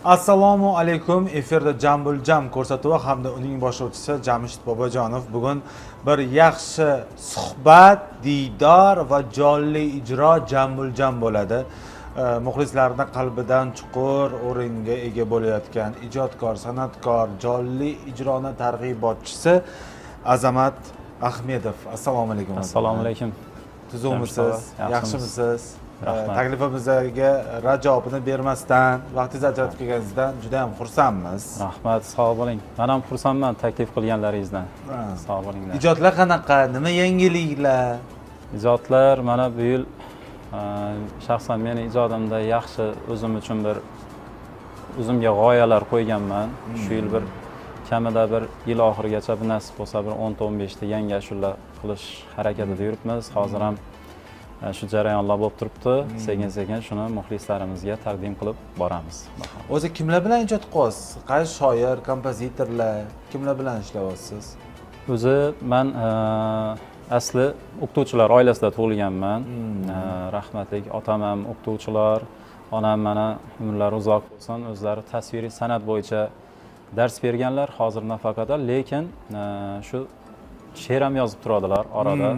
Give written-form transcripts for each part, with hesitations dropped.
Assalomu alaykum. Efirda Jambul Jam ko'rsatuvi hamda uning boshlovchisi Jamshid Bobojonov. Bugun bir yaxshi suhbat, diydor va jonli ijro Jambul Jam bo'ladi. Muxlislarni qalbidan chuqur o'ringa ega bo'layotgan ijodkor, san'atkor, jonli ijroni targ'ibotchisi Azamat Ahmedov. Assalomu alaykum. Assalomu alaykum. Tuzukmisiz? Yaxshimisiz? Yaxshimisiz? Rahmat. Taklifimizga rad javobini bermasdan vaqtingizni ajratib kelganingizdan juda ham xursandmiz. Rahmat, sog' bo'ling. Man ham xursandman taklif qilganlaringizdan. Sog' bo'linglar. Ijodlar qanaqa? Nima yangiliklar? Ijodlar mana bu yil shaxsan meni ijodimda yaxshi, o'zim uchun bir o'zimga g'oyalar qo'yganman. Shu yil bir kamida bir yil oxirigacha bir nasib bo'lsa bir 10 ta 15 ta yangi ashula qilish harakatida yuribmiz. Hozir ham shu jarayonlar bo'lib turibdi. Sekin-sekin shuni muxlislarimizga taqdim qilib boramiz. O'zi kimlar bilan ijod qilyapsiz? Qaysi shoir, kompozitorlar, kimlar bilan ishlayapsiz? O'zi man asli o'qituvchilar oilasida tug'ilganman. Rahmatli otam ham o'qituvchilar, onam mana umrlari uzoq bo'lsin, o'zlari tasviriy san'at bo'yicha dars berganlar, hozir nafaqada, lekin shu she'r ham yozib turadilar orada.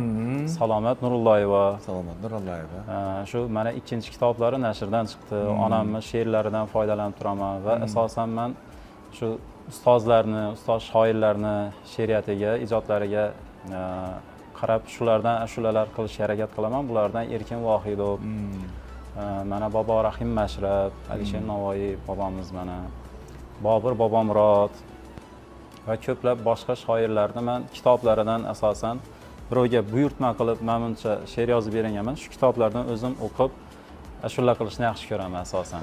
Salomat Nurulloyeva. Salomat Nurulloyeva. Shu mana ikkinchi kitoblari nashrdan chiqdi. Onamni she'rlaridan foydalanib turaman va asosan man shu ustozlarni, ustoz shoirlarni she'riyatiga, ijodlariga qarab shulardan ashulalar qilishga harakat qilaman. Bulardan Erkin Vohidov, mana Bobo Rahim Mashrab, Alisher Navoiy bobomiz mana, Bobur Bobomurod va ko'plab boshqa shoirlarni man kitoblaridan asosan birovga buyurtma qilib mana buncha she'r yozib berganman. Shu kitoblardan o'zim o'qib ashula qilishni yaxshi ko'raman asosan.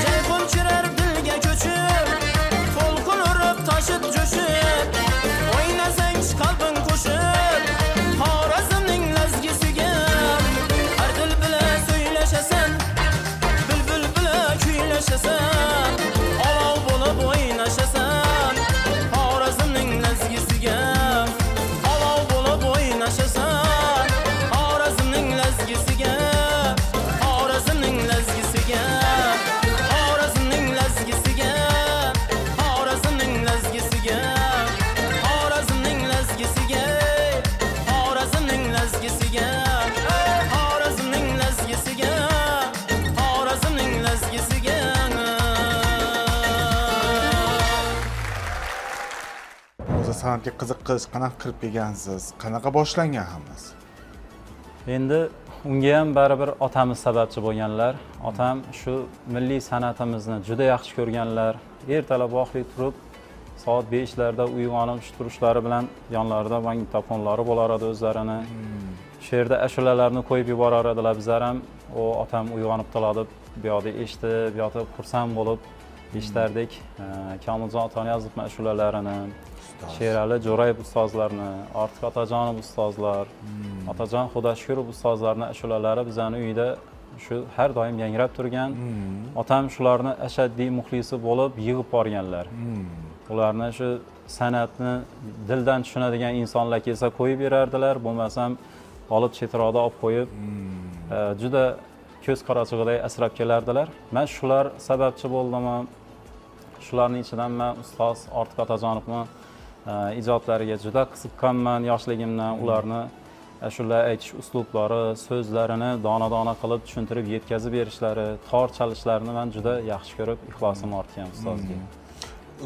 Jayhun kirar dilga ko'chib, to'lqin urib toshib jo'shib, o'ynasang qalbing qo'shib, Xorazmning lazgisiga. Har dil bilan so'ylashasan, bulbul bilan kuylashasan, olov bo'lib o'ynashasan, Xorazmning lazgisiga. Olov bo'lib o'ynashasan, Xorazmning lazgisiga, Xorazmning lazgisiga, Xorazmning lazgisiga, Xorazmning lazgisiga, Xorazmning lazgisiga, Xorazmning lazgisiga, Xorazmning lazgisiga, Xorazmning lazgisiga. O'zi san'atga qiziqish qanaqa kirib kelgansiz? Qanaqa boshlangan hammasi? Endi unga ham baribir otamiz sababchi bo'lganlar. Otam shu milliy san'atimizni juda yaxshi ko'rganlar. Ertalab vaqtli turib, soat 5 larda uyg'onib, shu turishlari bilan yonlarida magnitofonlari bo'lar edi o'zlarini. Shu yerda ashulalarni qo'yib yuborar edilar. Bizlar ham o otam uyg'onib turadi, bu yoqda eshitib, yotib xursand bo'lib eshitardik. Komiljon Otaniyazovning ashulalarini, Sherali Jo'rayev ustozlarni, Ortiq Otajonov ustozlar, Otajon Xudoshukurov ustozlarni ashulalari bizani uyda shu har doim yangrab turgan. Otam shularni ashaddiy muxlisi bo'lib yig'ib borganlar. Ularni shu san'atni dildan tushunadigan insonlar kelsa qo'yib berardilar, bo'lmasam olib chetroqda olib qo'yib, juda ko'z qorachig'iday asrab kelardilar. Men shular sababchi bo'ldimi? Shularning ichidan men ustoz Ortiq Otajonovni ijodlariga juda qiziqqanman yoshligimdan. Ularni ashula aytish uslublari, so'zlarini dona-dona qilib tushuntirib yetkazib berishlari, tor chalishlarini men juda yaxshi ko'rib, ixlosim ortgan ustozga.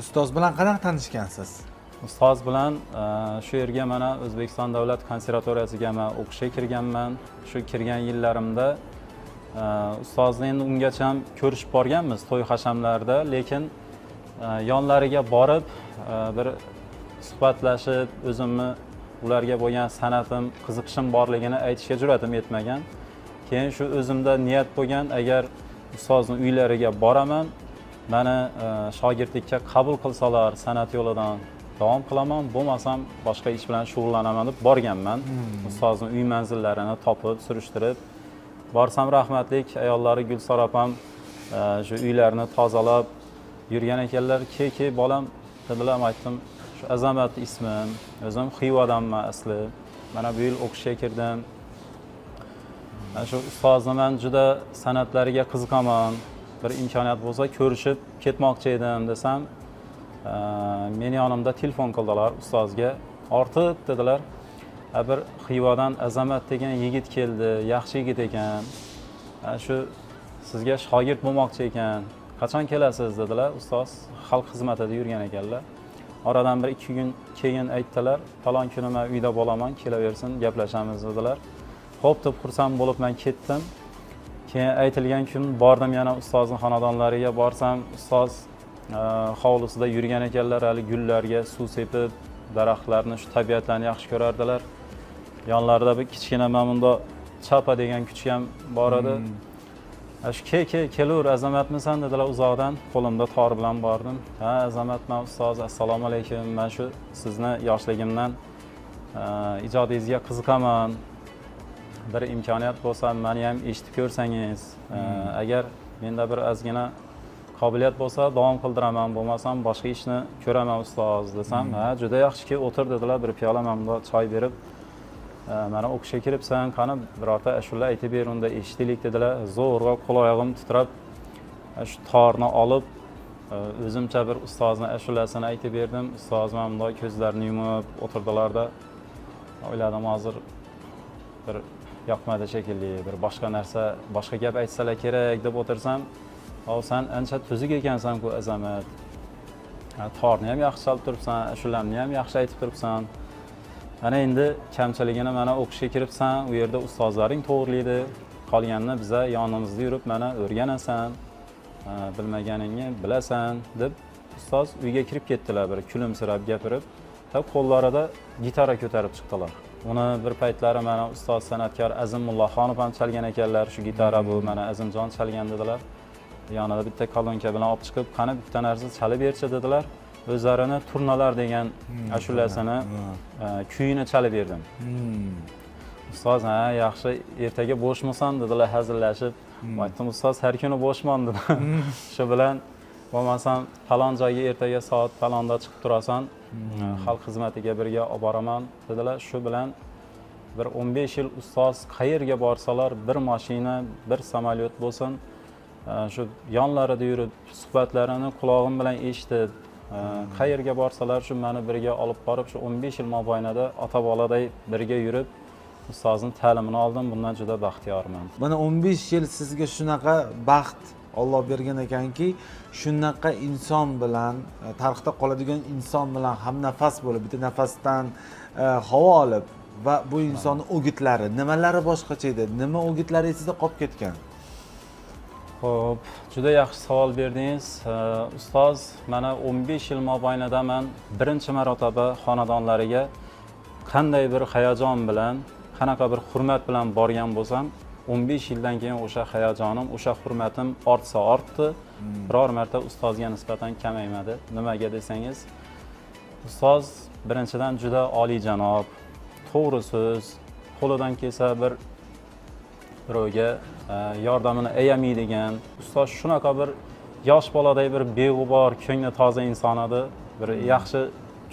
Ustoz bilan qanaqa tanishgansiz? Ustoz bilan shu yerga mana O'zbekiston Davlat konservatoriyasiga men o'qishga kirganman. Shu kirgan yillarimda ustozni endi ungacha ham ko'rishib borganmiz to'y hashamlarda, lekin yonlariga borib bir suhbatlashib, o'zimni ularga bo'lgan san'atim, qiziqishim borligini aytishga jur'atim yetmagan. Keyin shu o'zimda niyat bo'lgan, agar ustozni uylariga boraman, meni shogirdlikka qabul qilsalar san'at yo'lidan davom qilaman, bo'lmasam boshqa ish bilan shug'ullanaman deb borganman. Ustozni uy manzillarini topib, surishtirib borsam, rahmatlik ayollari Gulsor opam shu uylarini tozalab yurgan ekanlar. "Ke, ke bolam" dedilar. Aytdim, shu Azamat ismim, o'zim Xivadanman asli. Mana bu yil o'qishga kirdim. Mana shu ustozni men juda san'atlariga qiziqaman. Bir imkoniyat bo'lsa ko'rishib ketmoqchi edim desam, meni yonimda telefon qildilar ustozga. Ortiq dedilar, bir Xivadan Azamat degan yigit keldi, yaxshi yigit ekan. Shu sizga shogird bo'lmoqchi ekan. Qachon kelasiz dedilar. Ustoz xalq xizmatida yurgan ekanlar. Oradan bir 2 kun keyin aytdilar, falon kuni men uyda bo'laman, kelaversin, gaplashamiz dedilar. Xo'p deb xursand bo'lib men ketdim. Keyin aytilgan kun bordim yana ustozning xonadonlariga borsam, ustoz hovlisida yurgan ekanlar, hali gullarga suv sepib, daraxtlarni, shu tabiatlarni yaxshi ko'rardilar. Yonlarida bir kichkina mana bunda Chapa degan kuchuk ham bor edi. Shu kelur Azamatmisan dedilar uzoqdan. Qo'limda tor bilan bordim. Ha, Azamatman ustoz, assalomu alaykum. Men shu sizni yoshligimdan ijodingizga qiziqaman. Bir imkoniyat bo'lsa, meni ham eshitib ko'rsangiz, agar menda bir ozgina qobiliyat bo'lsa, davom qildiraman, bo'lmasam boshqa ishni ko'raman ustoz desam, ha, juda yaxshiki, o'tir dedilar, bir piyola mana bunda choy berib, mana o'qishga kiribsan, qani birorta ashula aytib ber, unda eshitaylik dedilar. Zo'rg'a qo'l-oyog'im titrab shu torni olib, o'zimcha bir ustozni ashulasini aytib berdim. Ustoz mana bunday ko'zlarini yumib o'tirdilarda, o'yladim hozir bir yoqmadi shekilli, bir boshqa narsa, boshqa gap aytsalar kerak deb o'tirsam, "Sen ancha tuzuk ekansan-ku Azamat. Torni ham yaxshi chalib turibsan, ashulamni ham yaxshi aytib turibsan. Ana endi kamchiligini mana o'qishga kiribsan, u yerda ustozlaring to'g'rilaydi, qolganini biza yonimizda yurib mana o'rganasan, bilmaganingni bilasan" deb ustoz uyga kirib ketdilar, bir kulimsirab gapirib. Qo'llarida gitara ko'tarib chiqdilar. Uni bir paytlari mana ustoz san'atkor Azim Mullaxonov ham chalgan ekanlar, shu gitara bu mana Azimjon chalgan dedilar. Yonida bitta kolonka bilan olib chiqib, qani bitta narsa chalib berchi dedilar. O'zlarini Turnalar degan ashulasini kuyini chalib berdim. Ustoz, ha, yaxshi, ertaga bo'shmisan dedilar hazillashib. Aytdim, ustoz, har kuni bo'shman dedim. Shu bilan bo'lmasam falon joyga ertaga soat falonda chiqib turasan, xalq xizmatiga birga olib boraman dedilar. Shu bilan bir 15 yil ustoz qayerga borsalar, bir mashina, bir samolyot bo'lsin, shu yonlarida yurib suhbatlarini qulog'im bilan eshitib, qayerga borsalar shu meni birga olib borib, shu 15 yil mobaynida ota boladay birga yurib ustozning ta'limini oldim. Bundan juda baxtiyorman. Mana 15 yil sizga shunaqa baxt Alloh bergan ekanki, shunaqa inson bilan, tarixda qoladigan inson bilan hamnafas bo'lib, bitta nafasdan havo olib va bu insonning o'gitlari, nimalari boshqacha edi? Nima o'gitlari esingizda qolib ketgan? Xo'p, juda yaxshi savol berdingiz. Ustoz, mana 15 yil mobaynida men birinchi marotaba xonadonlariga qanday bir hayajon bilan, qanaqa bir hurmat bilan borgan bo'lsam, 15 yildan keyin o'sha hayajonim, o'sha hurmatim ortsa ortdi. Biror marta ustozga nisbatan kamaymadi. Nimaga desangiz, ustoz birinchidan juda oliyjanob, to'g'ri so'z, qo'lidan kelsa bir birovga yordamini ayamaydigan. Ustoz shunaqa bir yosh boladay bir beg'ubor, ko'ngli toza inson edi. Bir yaxshi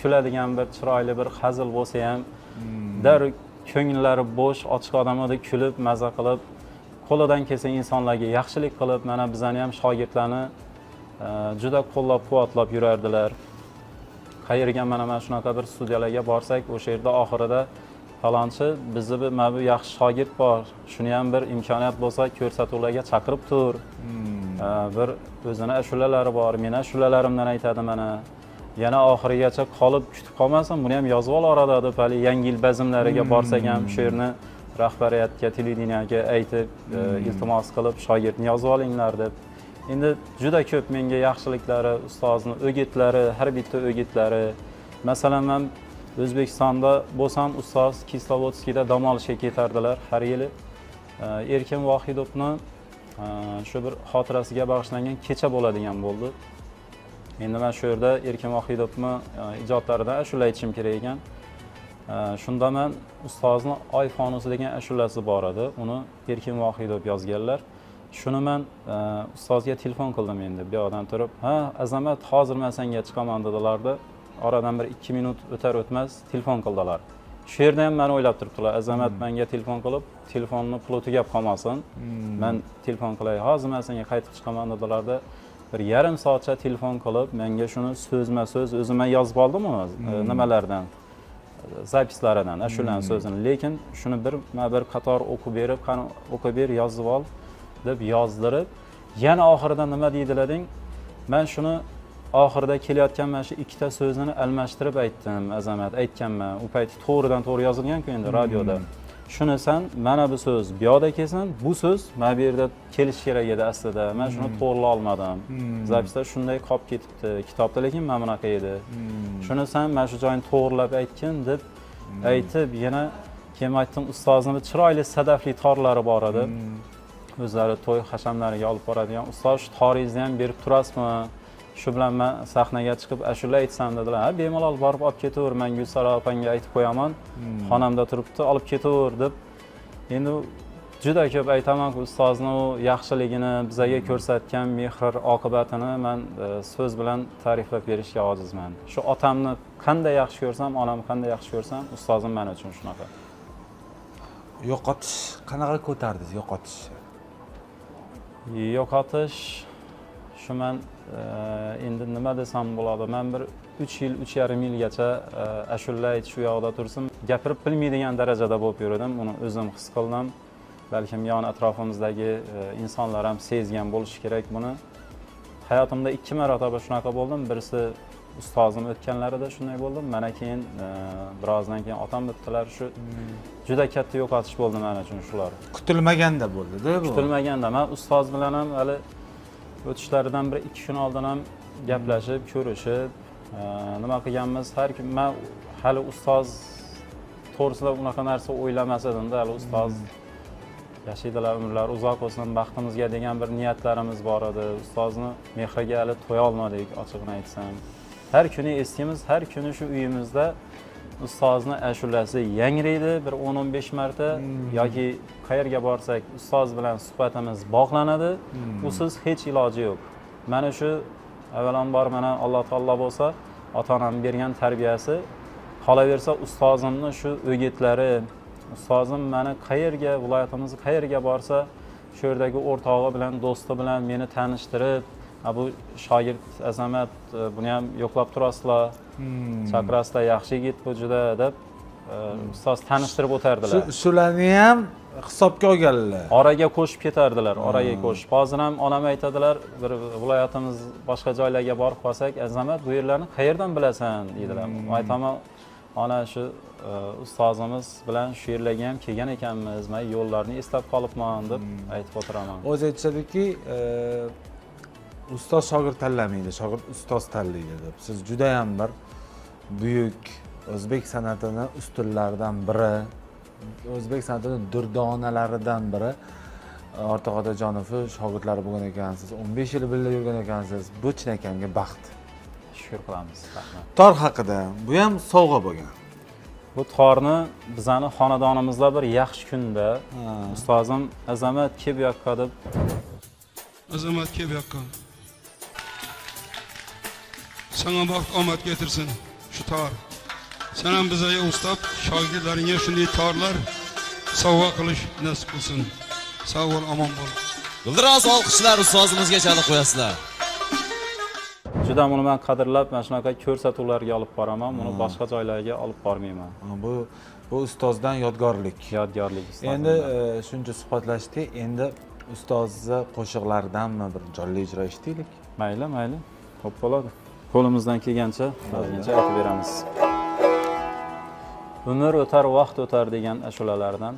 kuladigan, bir chiroyli bir hazil bo'lsa ham, darrov ko'ngillari bo'sh, ochiq odam edi, kulib, maza qilib, qo'lidan kelsa insonlarga yaxshilik qilib, mana bizani ham shogirdlarni juda qo'llab-quvvatlab yurardilar. Qayerga mana shunaqa bir studiyalarga borsak, o'sha yerda oxirida falonchi bizni mana bu yaxshi shogird bor, shuni ham bir imkoniyat bo'lsa ko'rsatuvlarga chaqirib tur. Bir o'zini ashulalari bor, meni ashulalarimdan aytadi mana. Yana oxirigacha qolib kutib qolmasin, buni ham yozib ol orada deb hali yangi yil bazmlariga borsak ham shu yerni rahbariyatga, televideniyaga aytib, iltimos qilib shogirdni yozib olinglar deb. Endi juda ko'p menga yaxshiliklari, ustozni o'gitlari, har bitta o'gitlari. Masalan, men O'zbekistonda bo'lsam, ustoz Kislovodskiyda dam olishga ketardilar har yili. Erkin Vohidovni shu bir xotirasiga bag'ishlangan kecha bo'ladigan bo'ldi. Endi men shu yerda Erkin Vohidovni ijodlaridan ashula aytishim kerak ekan. Shunda men ustozni Oy fonusi degan ashulasi bor edi. Uni Erkin Vohidov yozganlar. Shuni men ustozga telefon qildim endi bu yoqdan turib. Ha, Azamat, hozir men senga chiqaman dedilarda. Oradan bir 2 minut o'tar o'tmas telefon qildilar. Shu yerda ham meni o'ylab turibdilar. Azamat menga telefon qilib, telefonni puli tugab qolmasin. Men telefon qilay, hozir men senga qaytib chiqaman dedilarda. Bir yarim soatcha telefon qilib, menga shuni so'zma-so'z o'zim yozib oldim uni nimalardan, zapislaridan, ashulaning so'zini. Lekin shuni bir qator o'qib berib, qani o'qib ber, yozib ol deb yozdirib, yana oxirida nima deydilar deng, men shuni oxirida kelayotgan mana shu ikkita so'zini almashtirib aytdim, Azamat aytganman. U payt to'g'ridan to'g'ri yozilgan-ku endi radioda. Shuni sen mana bu so'z bu yoqda kelsin, bu so'z mana bu yerda kelishi kerak edi aslida. Men shuni to'g'rilay olmadim. Zapisda shunday qolib ketibdi, kitobda lekin mana bunaqa edi. Shuni sen mana shu joyini to'g'rilab aytgin deb aytib, yana keyin aytdim, ustozimning chiroyli sadafli torlari bor edi. O'zlari to'y hashamlariga olib boradigan. Ustoz, shu toringizni ham berib turasizmi? Shu bilan men sahnaga chiqib ashula aytsam dedilar. Ha, bemalol borib olib ketaver, men Gulsara opangga aytib qo'yaman. Xonamda turibdi, olib ketaver deb. Endi juda ko'p aytaman-ku, ustozni u yaxshiligini, bizga ko'rsatgan mehr oqibatini men so'z bilan ta'riflab berishga ojizman. Shu otamni qanday yaxshi ko'rsam, onamni qanday yaxshi ko'rsam, ustozim men uchun shunaqa. Yo'qotish qanaqa ko'tardingiz yo'qotish? Yo'qotish shu men endi nima desam bo'ladi, men bir 3 yil, 3,5 yilgacha ashula aytish u yoqda tursin, gapirib bilmaydigan darajada bo'lib yurdim. Uni o'zim his qildim. Balkim yon atrofimizdagi insonlar ham sezgan bo'lishi kerak buni. Hayotimda 2 marotaba shunaqa bo'ldim. Birisi ustozim o'tganlarida shunday bo'ldim. Mana keyin birozdan keyin otam o'tdilar. Shu juda katta yo'qotish bo'ldi men uchun shular. Kutilmaganda bo'ldi-da bu. Kutilmaganda. Men ustoz bilan ham hali o'tishlaridan bir 2 kun oldin ham gaplashib, ko'rishib, nima qilganmiz. Har kun men hali ustoz to'g'risida unaqa narsa o'ylamas edim-da. Hali ustoz yashaydilar, umrlari uzoq bo'lsin, baxtimizga degan bir niyatlarimiz bor edi. Ustozni mehriga hali to'ya olmadik, ochig'ini aytsam. Har kuni eslaymiz, har kuni shu uyimizda ustozni ashulasi yangraydi bir 10-15 marta yoki qayerga borsak ustoz bilan suhbatimiz bog'lanadi. Usiz hech iloji yo'q. Mana shu avvalambor mana Alloh taolo bo'lsa, ota-onam bergan tarbiyasi, qolaversa ustozimni shu o'gitlari, ustozim meni qayerga, viloyatimiz qayerga borsa, shu yerdagi o'rtog'i bilan, do'sti bilan meni tanishtirib, bu shogird Azamat, buni ham yo'qlab turasizlar, chaqirasizlar, yaxshi yigit bu juda deb ustoz tanishtirib o'tardilar. Shularni ham hisobga olganlar. Oraga qo'shib ketardilar, oraga qo'shib. Hozir ham onam aytadilar, bir viloyatimiz boshqa joylarga borib qolsak, Azamat bu yerlarni qayerdan bilasan deydilar. Aytaman, ona shu ustozimiz bilan shu yerlarga ham kelgan ekanmiz, men yo'llarni eslab qolibman deb aytib o'tiraman. O'zi aytishadiki, ustoz shogird tanlamaydi, shogird ustoz tanlaydi deb. Siz juda ham bir buyuk o'zbek san'atini ustunlaridan biri, o'zbek san'atini durdonalaridan biri Ortiq Otajonovning shogirdlari bo'lgan ekansiz. 15 yil birga yurgan ekansiz. Bu chinakamiga baxt. Shukr qilamiz, rahmat. Tor haqida, bu ham sovg'a bo'lgan. Bu torni bizani xonadonimizda bir yaxshi kunda ustozim Azamat kelib yoqqa deb. Azamat kelib yoqqa. Sana baxt omad getirsin şu tor. Sen ham bizga ustoz shogirdlaringga shunday torlar sovg'a qilish nasib qilsin. Sog' bo'l, omon bo'l. Guldiroz olqishlar ustozimizga chalib qo'yasizlar. Juda buni men qadrlab, mana shunaqa ko'rsatuvlarga olib boraman, buni boshqa joylarga olib bormayman. Bu ustozdan yodgorlik. Yodgorlik ustozdan. Endi shuncha suhbatlashdik, endi ustozni qo'shiqlaridanmi bir jonli ijro eshitaylik? Mayli, mayli. Xo'p bo'ladi. Qo'limizdan kelgancha, ozgincha aytib beramiz. Umr o'tar, vaqt o'tar degan ashulalardan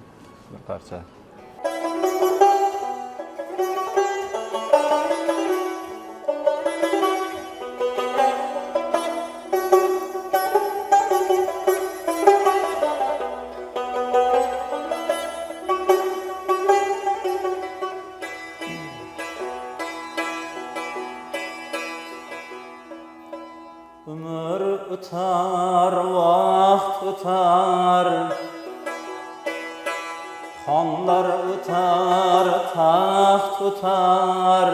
bir parcha. Umr o'tar, vaqt o'tar, xonlar o'tar, taxt o'tar.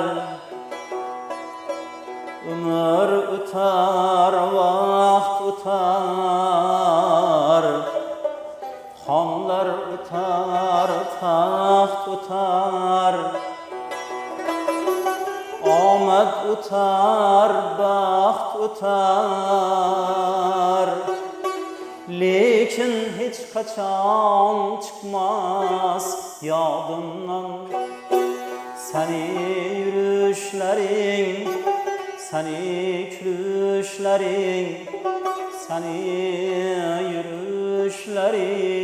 Umr o'tar, vaqt o'tar, Zamonlar o'tar, taxt o'tar, omad o'tar, baxt o'tar, lekin hech qachon chiqmas yodimdan seni yurishlaring, seni kulishlaring, seni yurishlaring.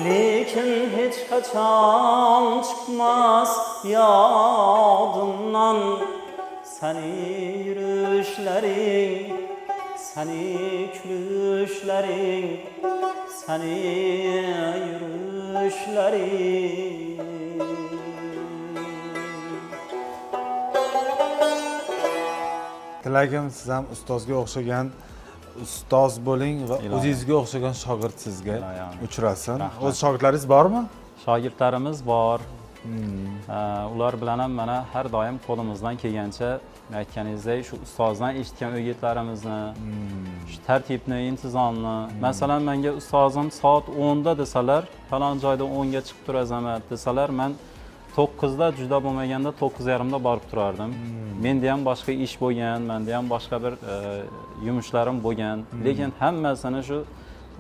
Lekin hech qachon chiqmas yodimdan seni yurishlaring, seni kulishlaring, seni yurishlaring. Tilagim siz ham ustozga o'xshagan ustoz bo'ling va o'zingizga o'xshagan shogird sizga uchrasin. O'z shogirdlaringiz bormi? Shogirdlarimiz bor. Ular bilan ham mana har doim qo'limizdan kelgancha aytganingizdek shu ustozdan eshitgan o'gitlarimizni, shu tartibni, intizomni. Masalan, menga ustozim soat 10 da desalar, falon joyda 10 ga chiqib tur Azamat desalar, men 9 da juda bo'lmaganda 9:30 da borib turardim. Menda ham boshqa ish bo'lgan, menda ham boshqa bir yumushlarim bo'lgan. Lekin hammasini shu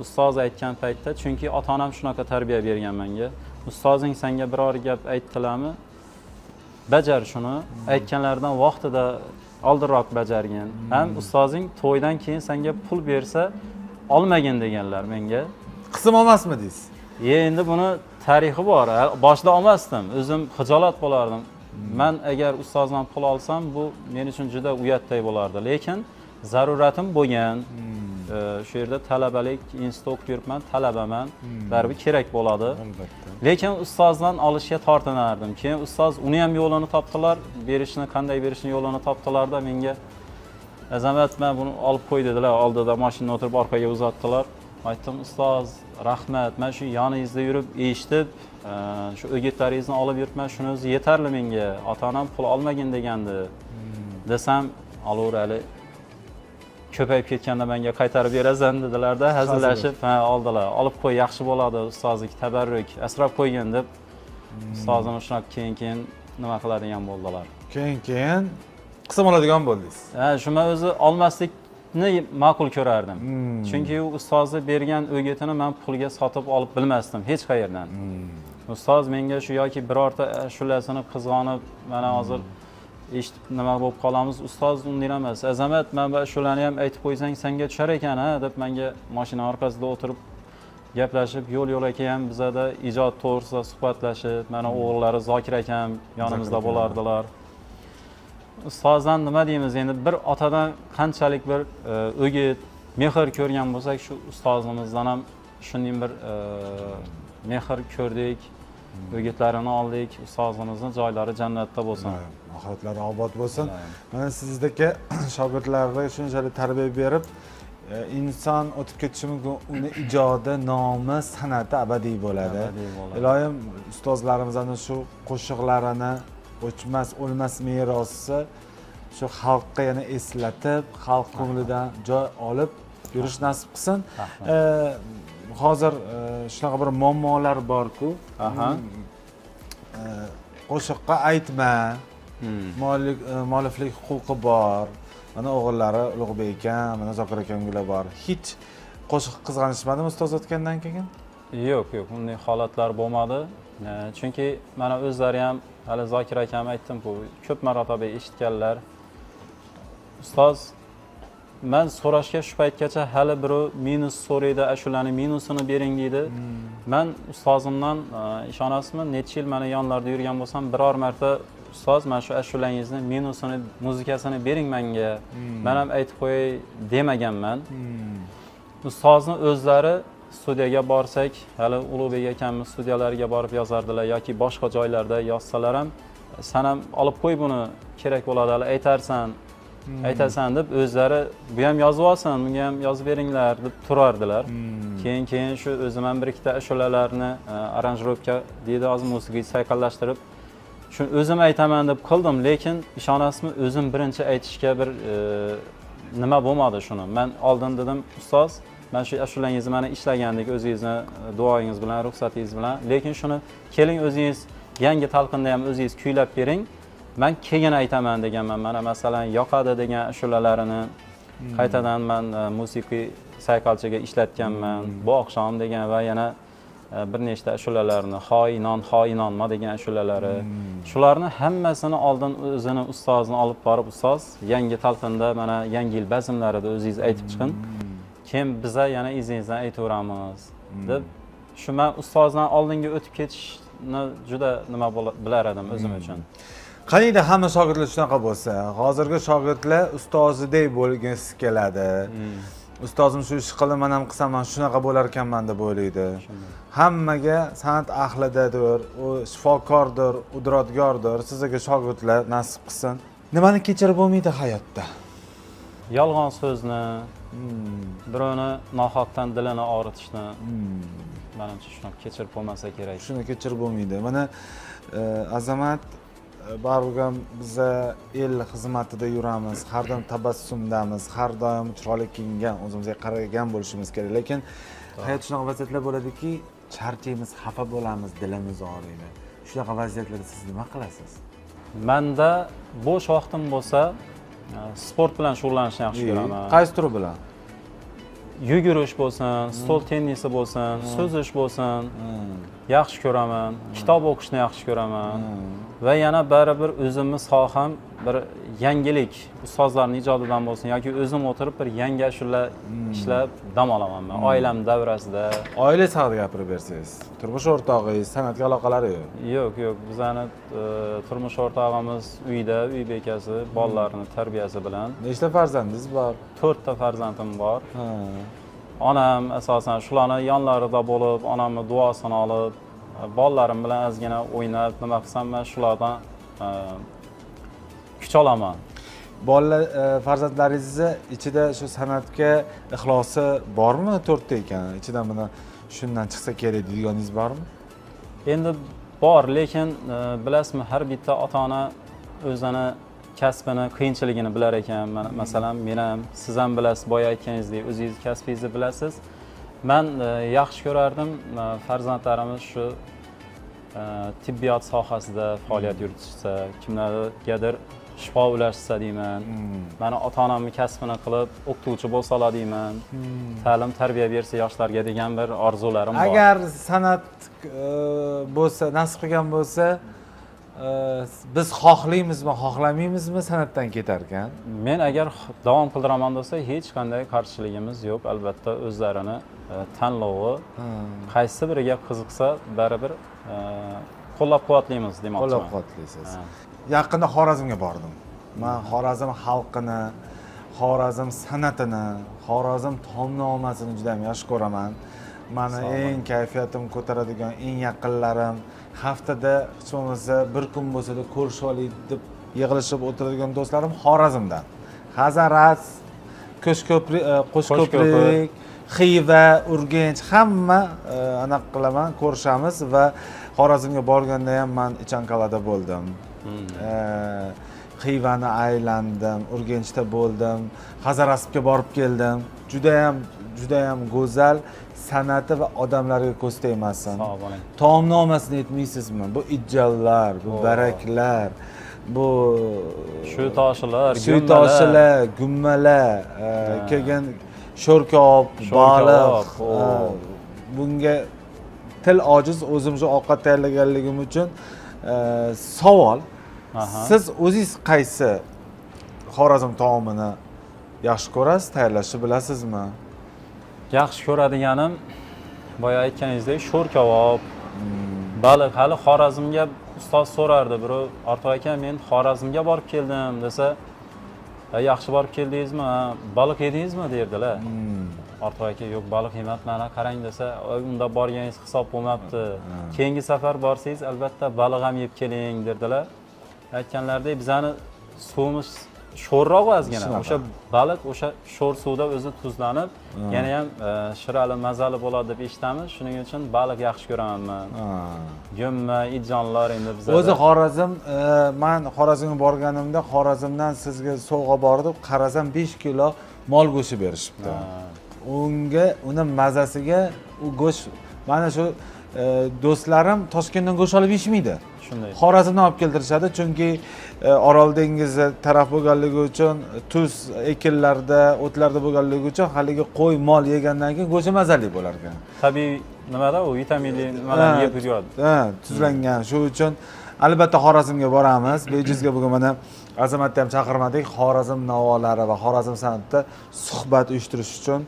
ustoz aytgan paytda, chunki ota-onam shunaqa tarbiya bergan menga. Ustozing senga biror gap aytdilarmi, bajar shuni, aytganlaridan vaqtida oldinroq bajargin. Ham ustozing to'ydan keyin senga pul bersa, olmagin deganlar menga. Qism olmasmi deysiz? Endi buni tarixi bor. Boshida olmasdim, o'zim xijolat bo'lardim. Men agar ustozdan pul olsam, bu men uchun juda uyatday bo'lardi. Lekin zaruratim bo'lgan. Shu yerda talabalik institutda o'qib yuribman, talabaman, baribir kerak bo'ladi. Lekin ustozdan olishga tortinardim. Keyin ustoz uni ham yo'lini topdilar, berishni, qanday berishni yo'lini topdilar-da menga. Azamat, men buni olib qo'y dedilar, oldida mashinada o'tirib orqaga uzatdilar. Aytdim, ustoz, rahmat, men shu yoningizda yurib eshitib, shu o'gitlaringizni olib yuribman, shuni o'zi yetarli menga. Ota-onam pul olmagin degandi. Desam, olaver hali ko'payib ketganda menga qaytarib berasan dedilar-da, hazillashib, ha, oldilar. Olib qo'y, yaxshi bo'ladi, ustozniki tabarruk, asrab qo'ygin deb ustozim shunaqa keyin nima qiladigan bo'ldilar. Keyin qism oladigan bo'ldingiz. Ha, shu men o'zi olmaslikni ma'qul ko'rardim. Chunki u ustozni bergan o'gitini men pulga sotib olib bilmasdim hech qayerdan. Ustoz menga shu yoki birorta ashulasini qizg'onib, mana hozir eshitib nima bo'lib qolamiz, ustoz unday emas. Azamat, men bu ashularni ham aytib qo'ysang senga tushar ekan ha deb menga mashina orqasida o'tirib gaplashib, yo'l yo'lakay ham bizada ijod to'g'risida suhbatlashib, mana o'g'illari Zokir akam yonimizda bo'lardilar. Ustozdan nima deymiz endi, bir otadan qanchalik bir o'git, mehr ko'rgan bo'lsak, shu ustozimizdan ham shunday bir mehr ko'rdik, o'gitlarini oldik. Ustozimizni joylari jannatda bo'lsin. Oxiratlari obod bo'lsin. Mana sizdagi shogirdlarga shunchalik tarbiya berib, inson o'tib ketishi mumkin, uni ijodi, nomi, san'ati abadiy bo'ladi. Iloyim ustozlarimizning shu qo'shiqlarini o'chmas, o'lmas merosi shu xalqqa yana eslatib, xalq ko'nglidan joy olib yurish nasib qilsin. Hozir shunaqa bir muammolar bor-ku. Qo'shiqqa aytma, mualliflik huquqi bor. Mana o'g'illari Ulug'bek akam, mana Zokir akamlar bor. Hech qo'shiq qizg'anishmadimi ustoz o'tgandan keyin? Yo'q, yo'q, bunday holatlar bo'lmadi. Chunki mana o'zlari ham hali Zokir akam aytdim-ku, ko'p marotaba eshitganlar. Ustoz, men so'rashga shu paytgacha hali birov minus so'raydi, ashulani minusini bering deydi. Men ustozimdan ishonasizmi, necha yil mana yonlarida yurgan bo'lsam, biror marta ustoz, mana shu ashulangizni minusini, muzikasini bering menga. Men ham aytib qo'yay demaganman. Ustozni o'zlari studiyaga borsak, hali Ulug'bek akamni studiyalariga borib yozardilar yoki boshqa joylarda yozsalar ham, sen ham olib qo'y buni, kerak bo'ladi, hali aytarsan, aytasan deb o'zlari bu ham yozib olsin, bunga ham yozib beringlar deb turardilar. Keyin shu o'zim ham bir ikkita ashulalarni aranjirovka deydi hozir, musiqiy sayqallashtirib, shuni o'zim aytaman deb qildim, lekin ishonasizmi, o'zim birinchi aytishga bir nima bo'lmadi shuni. Men oldin dedim, ustoz, Mana shu ashulangizni mana ishlagandik o'zingizni duoyingiz bilan, ruxsatingiz bilan. Lekin shuni keling o'zingiz yangi talqinda ham o'zingiz kuylab bering. Men keyin aytaman deganman. Mana masalan yoqadi degan ashulalarini qaytadan men musiqiy sayqalchaga ishlatganman. Bu oqshom degan va yana bir nechta ashulalarini, xoinon, xoinonma degan ashulalari. Shularni hammasini oldin o'zini ustozini olib borib, ustoz yangi talqinda mana yangi yil bazmlarida o'zingiz aytib chiqin. Keyin biza yana izingizdan aytaveramiz deb shu men ustozdan oldinga o'tib ketishni juda nima bilar edim o'zim uchun. Qaniydi hamma shogirdlar shunaqa bo'lsa. Hozirgi shogirdlar ustozidek bo'lgisi keladi. Ustozim shu ishni qildi, men ham qilsam men shunaqa bo'lar ekanman deb o'ylaydi. Hammaga san'at ahlidadir, u shifokordir, udratgordir. Sizga shogirdlar nasib qilsin. Nimani kechirib bo'lmaydi hayotda? Yolg'on so'zni, birovni nohaqdan dilini og'ritishni menimcha shuni kechirib bo'lmasa kerak. Shuni kechirib bo'lmaydi. Mana Azamat, baribir ham biza el xizmatida yuramiz, har doim tabassumdamiz, har doim chiroyli kiyingan, o'zimizga qaragan bo'lishimiz kerak. Lekin hayot shunaqa vaziyatlar bo'ladiki, charchaymiz, xafa bo'lamiz, dilimiz og'riydi. Shunaqa vaziyatlarda siz nima qilasiz? Menda bo'sh vaqtim bo'lsa, sport bilan shug'ullanishni yaxshi ko'raman. Qaysi turi bilan? Yugurish bo'lsin, stol tennisi bo'lsin, suzish bo'lsin, yaxshi ko'raman. Kitob o'qishni yaxshi ko'raman. Va yana baribir o'zimni soham bir yangilik, ustozlarning ijodidan bo'lsin yoki o'zim o'tirib bir yangi ashula ishlab dam olaman men oilam davrasida. Oilangiz haqida gapirib bersangiz. Turmush o'rtog'ingiz, san'atga aloqalari yo'q? Yo'q, yo'q. Bizani turmush o'rtog'imiz uyda, uy bekasi, bolalarini tarbiyasi bilan. Nechta farzandingiz bor? 4 ta farzandim bor. Onam asosan shularni yonlarida bo'lib, onamni duosini olib, bolalarim bilan ozgina o'ynab, nima qilsam men shulardan kuch olaman. Bolalar, farzandlaringizni ichida shu san'atga ixlosi bormi? 4 ta ekan. Ichidan buni shundan chiqsa kerak deganingiz bormi? Endi bor, lekin bilasizmi, har bitta ota-ona o'zini kasbini, qiyinchiligini bilar ekan. Masalan, men ham, siz ham bilasiz, boya aytganingizdek, o'zingiz kasbingizni bilasiz. Men yaxshi ko'rardim farzandlarimiz shu tibbiyot sohasida faoliyat yuritishsa, kimlargadir shifo ulashsa deyman. Meni ota-onamning kasbini qilib, o'qituvchi bo'lsalar deyman. Ta'lim, tarbiya bersa yoshlarga degan bir orzularim bor. Agar san'at bo'lsa, nasib qilgan bo'lsa, biz xohlaymizmi, xohlamaymizmi san'atdan ketar ekan? Men agar davom qildiraman desa, hech qanday qarshiligimiz yo'q. Albatta o'zlarini tanlovi, qaysi biriga qiziqsa, baribir qo'llab-quvvatlaymiz demoqchiman. Qo'llab-quvvatlaysiz. Yaqinda Xorazmga bordim. Men Xorazm xalqini, Xorazm san'atini, Xorazm taomnomasini juda ham yaxshi ko'raman. Meni eng kayfiyatim ko'taradigan eng yaqinlarim, haftada hech bo'lmasa bir kun bo'lsa-da ko'rishib olaylik deb yig'ilishib o'tiradigan do'stlarim Xorazmdan. Hazaras, Qo'shko'prik, Xiva, Urganch hamma anaqa qilaman, ko'rishamiz va Xorazmga borganda ham men Ichanqalada bo'ldim. Xivani aylandim, Urganchda bo'ldim, Hazaraspga borib keldim. Juda ham, juda ham go'zal san'ati va odamlarga ko'z tegmasin. Sog' bo'ling. Taomnomasini aytmaysizmi? Bu ijjallar, bu baraklar, bu shu toshilar, gummalar, keyin sho'rkob, baliq. Bunga til ojiz, o'zim shu ovqat tayyorlaganligim uchun savol. Siz o'zingiz qaysi Xorazm taomini yaxshi ko'rasiz, tayyorlashni bilasizmi? Yaxshi ko'radiganim boya aytganingizdek sho'rkavob, baliq. Hali Xorazmga ustoz so'rardi, birov Ortiq aka men Xorazmga borib keldim desa, yaxshi borib keldingizmi, baliq yedingizmi derdilar. Ortiq aka yo'q, baliq yemabman, qarang desa, unda borganingiz hisob bo'lmabdi. Keyingi safar borsangiz albatta baliq ham yeb keling derdilar. Aytganlaridek bizani suvimiz sho'rroq ozgina. O'sha baliq o'sha sho'r suvda o'zi tuzlanib, yana ham shirali, mazali bo'ladi deb eshitamiz. Shuning uchun baliq yaxshi ko'raman men. Go'mma, idjonlar endi bizada. O'zi Xorazm, men Xorazmga borganimda Xorazmdan sizga sovg'a bor deb qarasam 5 kilo mol go'shti berishibdi. Unga, uni mazasiga u go'sht, mana shu do'stlarim Toshkentdan go'sht olib yeyishmaydi. Shunday. Xorazmdan olib keltirishadi, chunki Orol dengizi taraf bo'lganligi uchun, tuz ekinlarda, o'tlarda bo'lganligi uchun haligi qo'y, mol yegandan keyin go'shti mazali bo'lar ekan. Tabiiy nimada u vitaminli nimalarni yeb yuradi. Ha, tuzlangan. Shu uchun albatta Xorazmga boramiz. Bejizga bugun mana Azamatni ham chaqirmadik. Xorazm navolari va Xorazm san'atida suhbat uyushtirish uchun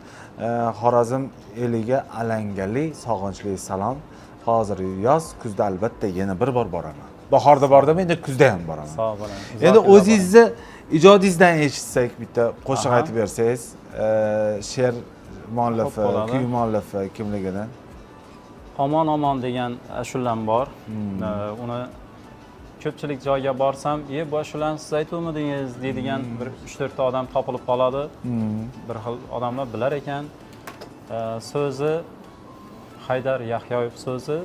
Xorazm eliga alangali, sog'inchli salom. Hozir yoz, kuzda albatta yana bir bor boraman. Bahorda bordim, endi kuzda ham boraman. Sog' bo'ling. Endi o'zingizni ijodingizdan eshitsak, bitta qo'shiq aytib bersangiz, she'r muallifi, kuy muallifi kimligini. Omon omon degan ashulam bor. Uni ko'pchilik joyga borsam, bu ashulani siz aytuvmidingiz deydigan bir 3-4 ta odam topilib qoladi. Bir xil odamlar bilar ekan. So'zi Haydar Yahyoyev so'zi,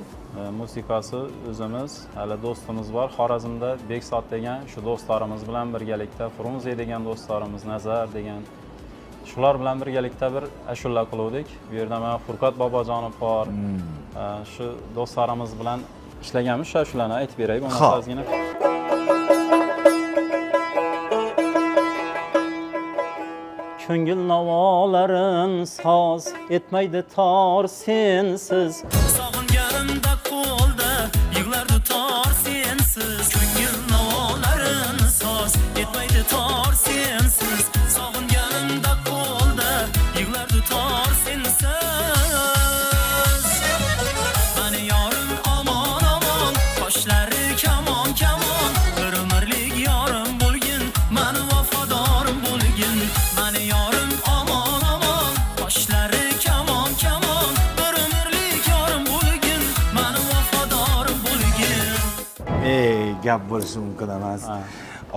musikasi o'zimiz, hali do'stimiz bor Xorazmda, Bekzod degan, shu do'stlarimiz bilan birgalikda, Frunze degan do'stlarimiz, Nazar degan, shular bilan birgalikda bir ashula qiluvdik. Bu yerda mana Furqat Bobojonov bor. Shu do'stlarimiz bilan ishlaganmiz, shu ashulani aytib beray bo'lmasa ozgina. Ko'ngil navolarin soz etmaydi tor sensiz. Sog'inganimda qo'lda yig'lardi tor sensiz. Ko'ngil navolarin soz etmaydi tor sensiz. Sog'inganimda qo'lda yig'lardi tor sensiz. Mani yorim omon omon, qoshlari kamon kamon, bir umrlik yorim bo'lgin, mani vafodorim bo'lgin. Mani yorim omon omon, qoshlari kamon kamon, bir umrlik yorim bo'lgin, mani vafodorim bo'lgin. Gap bo'lishi mumkin emas.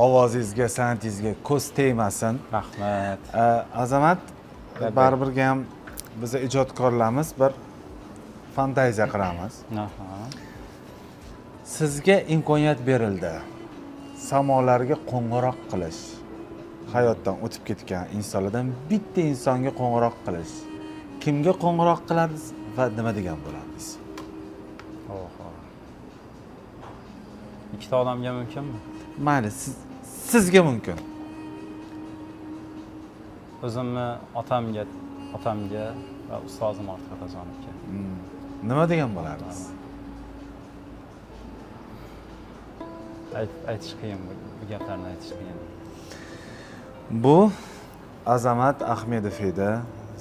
Ovozingizga, san'atingizga ko'z tegmasin. Rahmat. Azamat, baribirga ham biz ijodkorlarmiz, bir fantaziya qilamiz. Sizga imkoniyat berildi samolarga qo'ng'iroq qilish. Hayotdan o'tib ketgan insonlardan bitta insonga qo'ng'iroq qilish. Kimga qo'ng'iroq qilardingiz va nima degan bo'lardingiz? Oho. Ikkita odamga mumkinmi? Mayli, sizga mumkin. O'zimni otamga va ustozim Ortiq Otajonovga. Nima degan bo'lardingiz? Aytish qiyin, bu gaplarni aytish qiyin. Bu Azamat Ahmedov edi.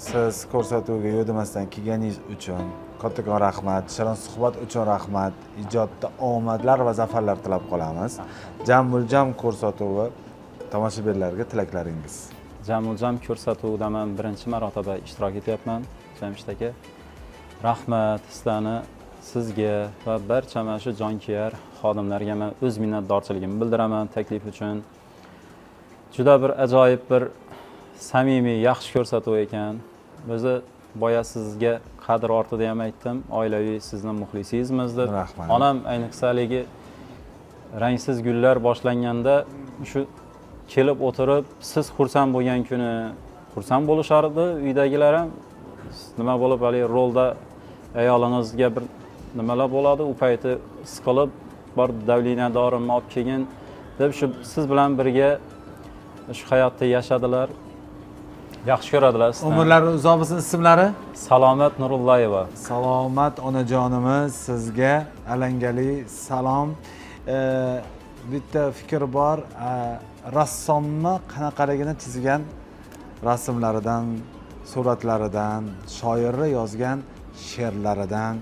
Siz ko'rsatuvga yo'dimasdan kelganingiz uchun kattakon rahmat, shirin suhbat uchun rahmat. Ijodda omadlar va zafarlar tilab qolamiz. Jambuljam ko'rsatuvi tomoshabinlarga tilaklaringiz. Jambuljam ko'rsatuvida men birinchi marotaba ishtirok etyapman, Jamshid aka. Rahmat sizlarni, sizga va barcha mana shu jonkuyar xodimlarga men o'z minnatdorchiligimni bildiraman taklif uchun. Juda bir ajoyib, bir samimiy, yaxshi ko'rsatuv ekan. O'zi boya sizga qadr ortida ham aytdim, oilaviy sizni muxlisingizmiz deb. Rahmat. Onam ayniqsa haligi rangsiz gullar boshlanganda shu kelib o'tirib, siz xursand bo'lgan kuni xursand bo'lishardi uydagilar ham. Nima bo'lib haligi rolda ayolingizga bir nimalar bo'ladi, u payti siqilib bor davleniya dorimni olib kelgin deb shu siz bilan birga shu hayotda yashadilar. Yaxshi ko'radilar sizni. Umrlari uzoq bo'lsin. Ismlari? Salomat Nurullayeva. Salomat onajonimiz, sizga alangali salom. Bitta fikr bor, rassomni qanaqaligini chizgan rasmlaridan, suratlaridan, shoirni yozgan she'rlaridan,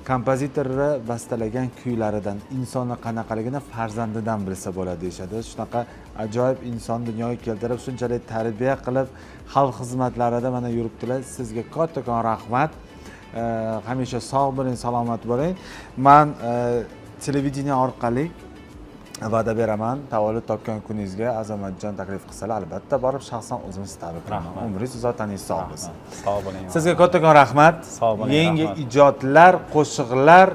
kompozitorni bastalagan kuylaridan insonni qanaqaligini farzandidan bilsa bo'ladi deyishadi. Shunaqa ajoyib inson dunyoga keltirib, shunchalik tarbiya qilib, xalq xizmatlarida mana yuribdilar. Sizga kattakon rahmat. Hamisha sog' bo'ling, salomat bo'ling. Men televideniye orqali va'da beraman, tavallud topgan kuningizga Azamatjon taklif qilsalar, albatta borib shaxsan o'zim sizni tabriklayman. Umringiz uzoq, taningiz sog' bo'lsin. Sog' bo'ling. Sizga kattakon rahmat. Sog' bo'ling, Yangi rahmat. ijodlar, qo'shiqlar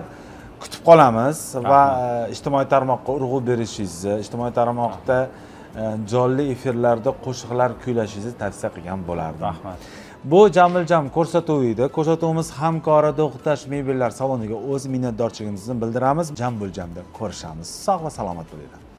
kutib qolamiz va ijtimoiy tarmoqqa urg'u berishingizni, ijtimoiy tarmoqda jonli efirlarda qo'shiqlar kuylashingizni tavsiya qilgan bo'lardim. Rahmat. Bu Jambuljam ko'rsatuvi edi. Ko'rsatuvimiz hamkori Do'qtash mebellar saloniga o'z minnatdorchiligimizni bildiramiz. Jambuljamda ko'rishamiz. Sog' va salomat bo'linglar.